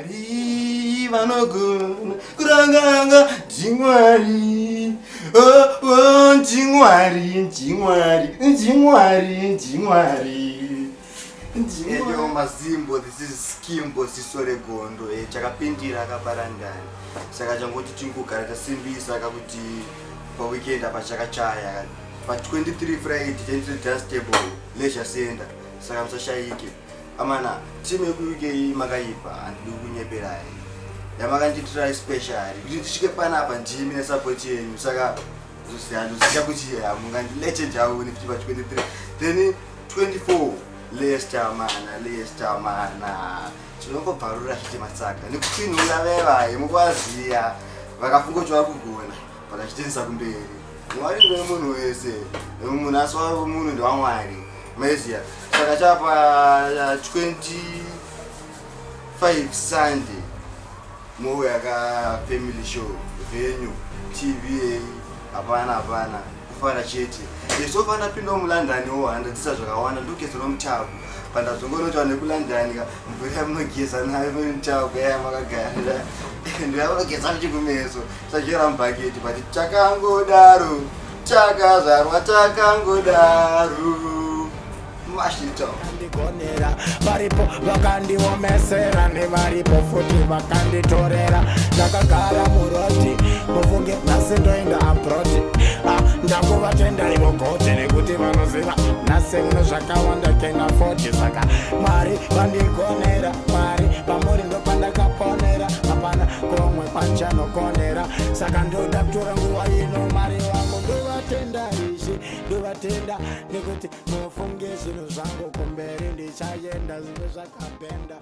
Mwari vanogona kuranganga, ndimwari. Oh, oh, ndimwari, ndimwari, ndimwari, ndimwari. Eyo mazimbo, this is Skimbo Ziso Regondo, chakapindira akabarandani. Saka changoti tingogara tasimbisa kakuti paweekend apa chakachaya. Pa 23 Friday 23 Dunstable Leisure Center. Saka musashaike. Amana, team yeku UK makaipa, handidi kunyeperai. Yamakandiitirai special kuti ndisvike panapa ndimi nesupport yenyu. Saka ndoziva kuti hamungandilete down futi pa 23. Then 24 Leicester mana, Leicester mana. Tinongobvarura chete matsaka nekupfinhura vevaye mukuvaziya vakafunga kuti vari kugona but achitendesa kumberi. Mwari ndiwe munhu wese, munhu asi munhu ndewamwari, maiziya. Saka chapa 25 Sunday mouya ka family show, venue TVA, hapana hapana kufara chete. So far ndapindawo muLondon wo, handadzidza zvakawanda. Ndogezerawo mutapu pandazongonoti vanhu vekuLondon ka, mvura yamunogeza nayo mutapu yaya makagarira ndoyamunogeza muchikumeso sachera mubhaketi, but takangodaro, takazvarwa takangodaro. Mashito. Ndigonera varipo vakandiomesera, nevaripo futi vakanditorera. Ndakagara muroad, mufunge nhasi ndoenda abroad. Ah, ndangovatenda ivo goti nekuti vanoziva nhasi uno zvakawanda kena 40. Saka Mwari vandigonera, Mwari pamuri ndopandakaponera, hapana komwe kwanchanokonera. Saka ndoda kutora nguva ino, Mwari wangu, ndovatenda izvi, ndovatenda nekuti mufunge zvinhu zvangu kumberi ndichaenda zvinhu zvakapenda.